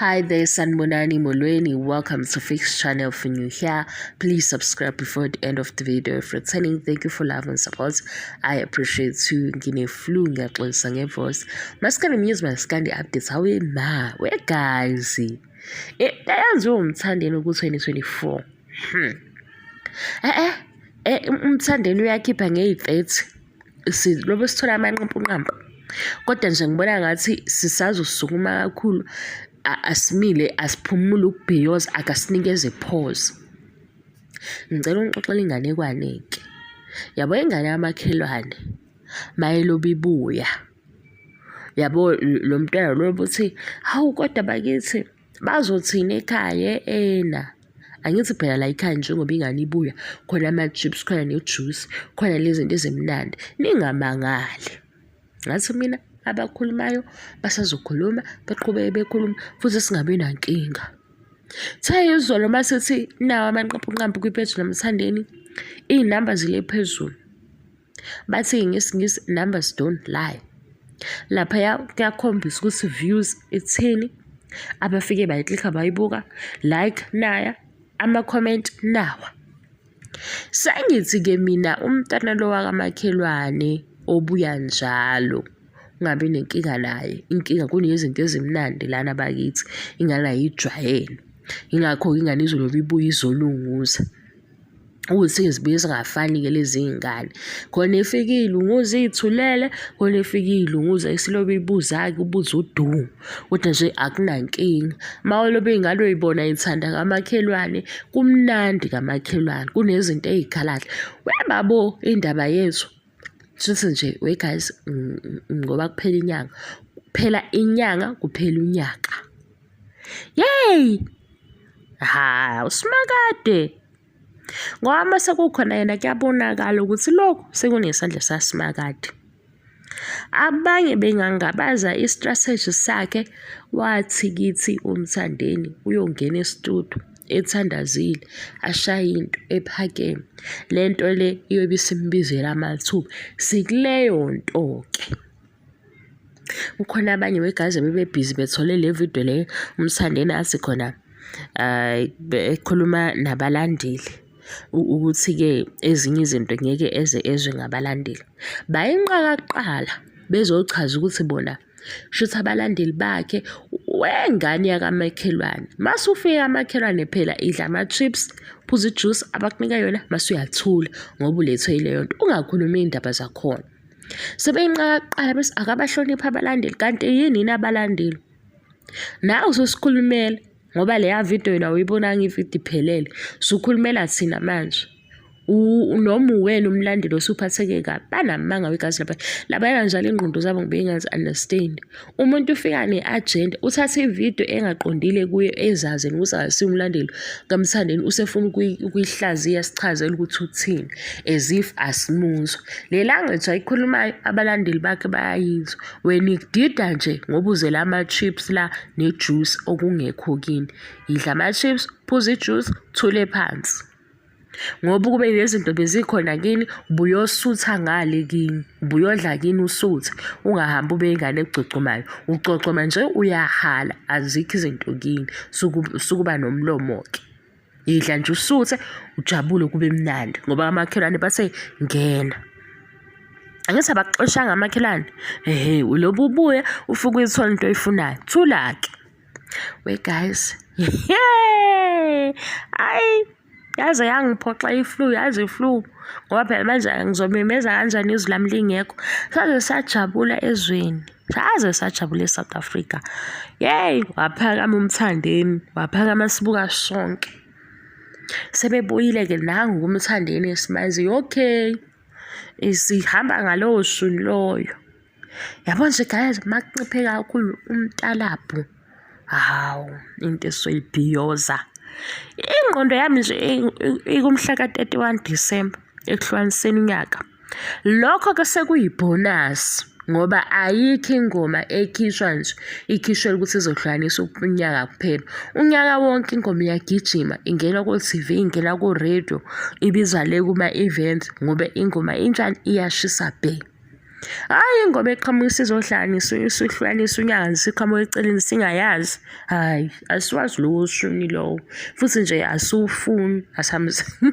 Hi there, Sanbonani Molweni. Welcome to Fix Channel. If you're new here, please subscribe before the end of the video. If returning, thank you for love and support. I appreciate you. Ngine-flu, ngiyaxolisa nge-voice. Maskandi news, maskandi updates. Hawe ma, we guys. Eyenziwe uMthandeni ku-2024. Eh eh, uMthandeni uyakhipha ngeyi-30. Silobe sithola amanqampunqampu. Kodwa nje ngibona ngathi sisazosukuma kakhulu, asimile, asiphumule ukubhiyoza, akasinikeze pause. Ngicela ungixoxele inganekwane-ke. Yabo ingane yamakhelwane mayilobe ibuya, yabo lo mntwana lo uthi, hawu kodwa bakithi bazothini ekhaya ena. Angithi phela la ekhaya njengoba ingane ibuya khona ama-chips, khona ne-juice, khona lezi zinto ezimnandi, ningamangali. Ngathi mina abakhulumayo basazokhuluma, baqhubeke bekhuluma futhi singabi nankinga. Kuthe izolo masithi nawa amanqampunqampu kwi-page laMthandeni, iy'namba zile phezulu. Bathi ngesiNgisi numbers don't lie. Laphaya kuyakhombisa ukuthi views ithini, abafike bayiklikha bayibuka, like naya, ama-comment nawa. Sengithi-ke mina umntwana lo wakamakhelwane obuya njalo, ungabi nenkinga naye, inkinga kunezinto ezimnandi lana bakithi, ingane ayijwayele. Yingakho-ke ingane izolobe ibuye izolunguza. Ukuthi zibuye zingafani-ke lezi iy'ngane. Khona ifike iy'lunguza iy'thulele, khona ifike iy'lunguza isilobe ibuza-ke ubuze udu. Kodwa nje akunankinga. Uma ulobe iy'ngane uy'bona y'thanda kamakhelwane, kumnandi kamakhelwane, kunezinto ey'khala kahle. Webabo indaba yethu, shuthi nje we guys ngoba kuphela inyanga, kuphela inyanga, kuphela unyaka. Yeyi! Hawu simakade! Ngoba uma sekukhona yena kuyabonakala ukuthi lokhu sekunesandla saSimakade. Abanye bengangabaza i-strategy sakhe, wathi kithi uMthandeni uyongena e-studio ethandazile, ashaye into ephakeme. Le nto le iyobe isimbizela amathuba. Sikuleyo nto-ke. Kukhona abanye wegazi abebebhizi bethole le video le uMthandeni athi khona ekhuluma nabalandeli ukuthi-ke ezinye izinto ngeke eze ezwe ngabalandeli. Bayinqaka kuqala bezochaza ukuthi bona shuthi abalandeli bakhe wengane yakamakhelwane. Mase ufika kamakhelwane phela idla ama-chips, phuza ijusi abakunika yona mase uyathula ngoba ulethwe yileyo nto, ungakhulumi iy'ndaba zakhona. Sebeyinqaka kuqala bese akabahloniphi abalandeli kanti yini yini abalandeli? Nawe ususikhulumela ngoba leya video yona awuyibonanga ividiyo iphelele, usukhulumela thina manje. Noma uwena umlandeli osuphatheke kabi, banamanga wegazi lapha. Labayana njalo iy'ngqondo zabo ngibe ngingazi-understand. Umuntu ufika ne-agenda, uthatha ividiyo engaqondile kuye ezazi yena ukuthi akasiye umlandeli kaMthandeni, usefuna ukuyihlaziya sichazele ukuthi uthini as if asimuzwa. Le language ayikhulumayo abalandeli bakhe bayayizwa. Wena ikudida nje ngoba uzele ama-chips la ne-juice okungekho kini. Yidla ama-chips, phuza ijuice, thule phansi. Ngoba ukube lezi zinto bezikhona kini, ubuyosutha ngale kini, ubuyodla kini usuthe, ungahambi ube ingane egcogcomayo. Ugcogcoma nje uyahala, azikho izinto kini, sukuba nomlomo-ke. Yidla nje usuthe, ujabule kube mnandi ngoba amakhelwane bathe ngena. Angithi abakuxoshanga amakhelwane? Ehhe, ulobe ubuya ufike uyithole into oyifunayo. Thula-ke. We guys, hhayi yaze yangiphoxa i-flu, yazi i-flu ngoba phela manje ngizomemeza kanjani izwi lami lingekho. Saze sajabula ezweni, saze sajabula e-South Africa. Yeyi, waphakama uMthandeni, waphakama sibuka sonke. Sebebuyile-ke nangu uMthandeni esimaziyo, okay, sihamba ngalowo shuni loyo. Yabo nje guys, makunciphe kakhulu umtalabho, hawu into esoyibhiyoza. Ingqondo yami nje ikumhla ka-31 December ekuhlukaniseni unyaka. Lokho-ke sekuyibhonasi ngoba ayikho ingoma ekhishwa nje ikhishelwe ukuthi izohlukanisa unyaka kuphela. Unyaka wonke ingoma iyagijima, ingena ko-T_V, ingena ko-radio, ibizwa le kuma-event ngoba ingoma injani, iyashisa bhe. Hhayi ingoma eqhamuka isizohlanganisa isihlukanisa unyaka nje isiqhamuka eceleni singayazi. Hhayi, asiwazi lowo shuni lowo. Futhi nje asiwufuni, asihambisani.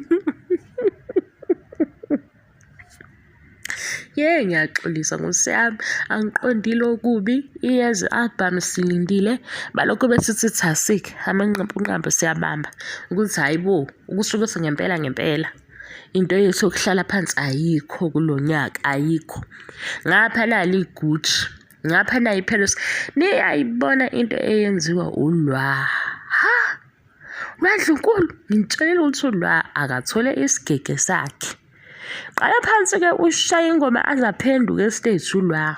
Ye ngiyaxolisa nkosi yami, angiqondile okubi. Iyeza i-album silindile. Balokhu besithi thasik, amanqampunqampu siyabamba ukuthi hhayi bo, kusho ukuthi ngempela ngempela into yethu yokuhlala phansi ayikho kulo nyaka, ayikho. Ngapha nali iGucci, ngapha nayi iParis. Niyayibona into eyenziwa uLwa. Ha! UMandlunkulu ngimtshelile ukuthi uLwa akathole isigege sakhe. Qala phansi-ke ushaye ingoma aze aphenduke esiteji uLwa.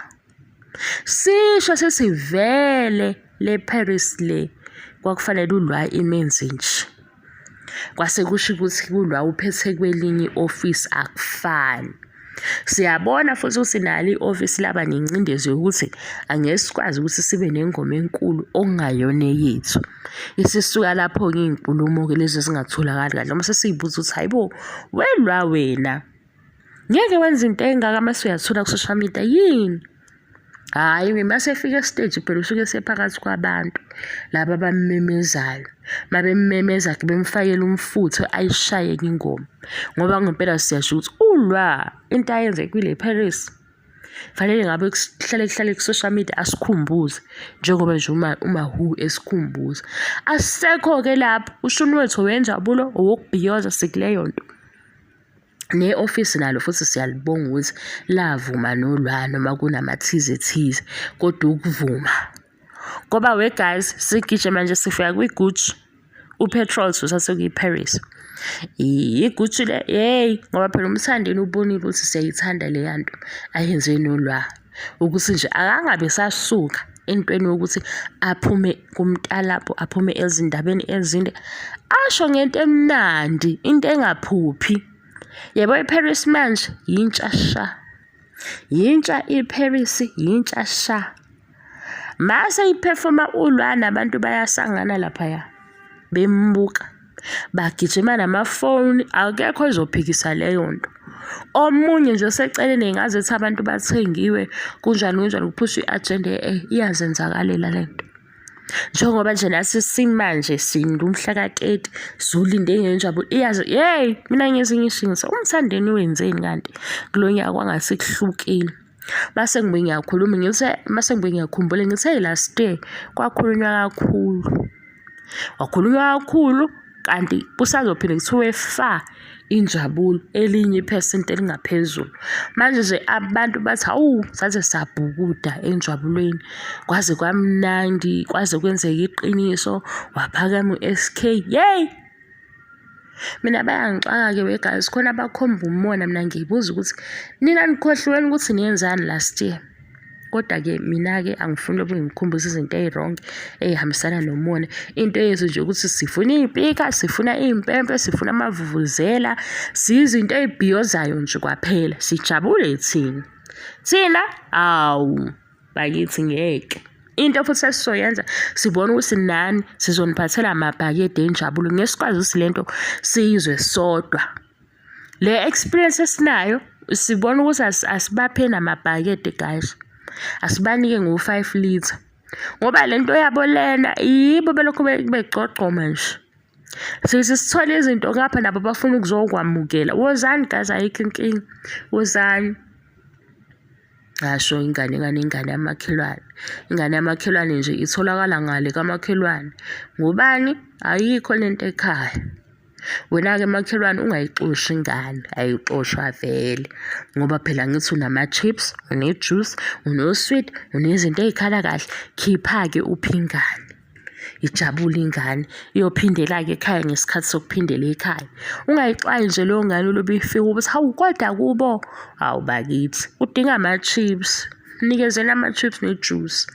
Sisho sesivele le Paris le kwakufanele uLwa imenze nje. Kwase kusho ukuthi kulwa uphethe kwelinye i-ofisi akufani. Siyabona futhi ukuthi nalo i-ofisi laba nengcindezi yokuthi angeke sikwazi ukuthi sibe nengoma enkulu okungayona eyethu. Isisuka lapho-ke iy'nkulumo-ke lezi ezingatholakali kahle noma sesiy'buza ukuthi hhayi bo, welwa wena. Ngeke wenze into engaka mase uyathula ku-social media yini? Hhayi mase efika esiteji phela usuke esephakathi kwabantu laba abammemezayo. Uma bemmemeza-ke bemfakela umfutho ayishaye-ke ingoma. Ngoba ngempela siyasho ukuthi ulwa into ayenze kwile Paris. Fanele ngabe kuhlale kuhlale ku-social media asikhumbuze njengoba nje uMawhoo esikhumbuza. Asisekho-ke lapho ushuni wethu owenjabulo owokubhiyoza sikuleyo nto. Ne-ofisi nalo futhi siyalibonga ukuthi lavuma nolwa noma kunamathize thize kodwa ukuvuma ngoba we guys sigijima nje sifika kwi-Gucci upetrol usasekuyi-Paris i-Gucci le hey ngoba phela uMthandeni ubonile ukuthi siyayithanda leya nto ayenze nolwa ukuthi nje akangabe sasuka entweni yokuthi aphume kumtalabho aphume ezindabeni ezinde asho ngento emnandi into engaphuphi yebo iParis manje yintsha sha yintsha iParis yintsha sha mase iphefoma ulwa nabantu bayasangana laphaya bembuka bagijima namafoni akekho ozophikisa leyo nto. Omunye nje oseceleni engaze ethi abantu bathengiwe kunjani kunjani kuphushwa i-agenda iyazenzakalela le nto. Njengoba nje nathi simanje sinda umhla ka-30 siwulinde ngenjabulo iyazi yeyi mina ngezinye ngisho ngithi uMthandeni wenzeni kanti kulo nyaka kwangathi kuhlukile. Mase ngibuye ngiyakhuluma ngithe mase ngibuye ngiyakhumbula ngithe last year kwakhulunywa kakhulu. Kwakhulunywa kakhulu kanti kusazophinde kuthiwe fa injabulo elinye iphesenti elingaphezulu. Manje nje abantu bathi hawu saze sabhukuda enjabulweni kwaze kwamnandi kwaze kwenzeka iqiniso waphakama u-S_K yeyi. Mina bayangixaka-ke we guys, khona abakhomba umona mina ngiyibuza ukuthi nina nikhohliweni ukuthi niyenzani last year. Kodwa-ke mina-ke angifuni lokhu ngikhumbuze izinto ey'wrong ey'hambisana nomona. Into yethu nje ukuthi sifuna iy'pika, sifuna iy'mpempe, sifuna amavuvuzela, siyizinto ey'bhiyozayo nje kwaphela, sijabule thina. Thina, awu. Bakithi ngeke. Into futhi esizoyenza sibona ukuthi nani sizoniphathela amabhakede enjabulo ngeke sikwazi ukuthi le nto siyizwe sodwa. Le experience esinayo sibona ukuthi asibaphe namabhakede guys. Asibanike ngo-five litre. Ngoba le nto yabo lena yibo belokhu begcogcoma nje. Sithi sithole izinto ngapha nabo bafuna ukuzokwamukela. Wozani guys ayikho inkinga. Wozani. Ngasho ingane ingane ingane yamakhelwane. Ingane yamakhelwane nje itholakala ngale kamakhelwane. Ngobani? Ayikho lento ekhaya. Wena-ke makhelwane ungayixoshi ingane, ayixoshwa vele. Ngoba phela angithi unama-chips, une-juice, unoswidi, unezinto ey'khala kahle. Khipha-ke uphe ingane. Ijabule ingane, iyophindela-ke ekhaya ngesikhathi sokuphindela ekhaya. Ungayixwayi nje leyo ngane ulobe ifika ukuthi hawu kodwa kubo. Hawu bakithi, udinga ama-chips. Mnikezeni ama-chips nejuice.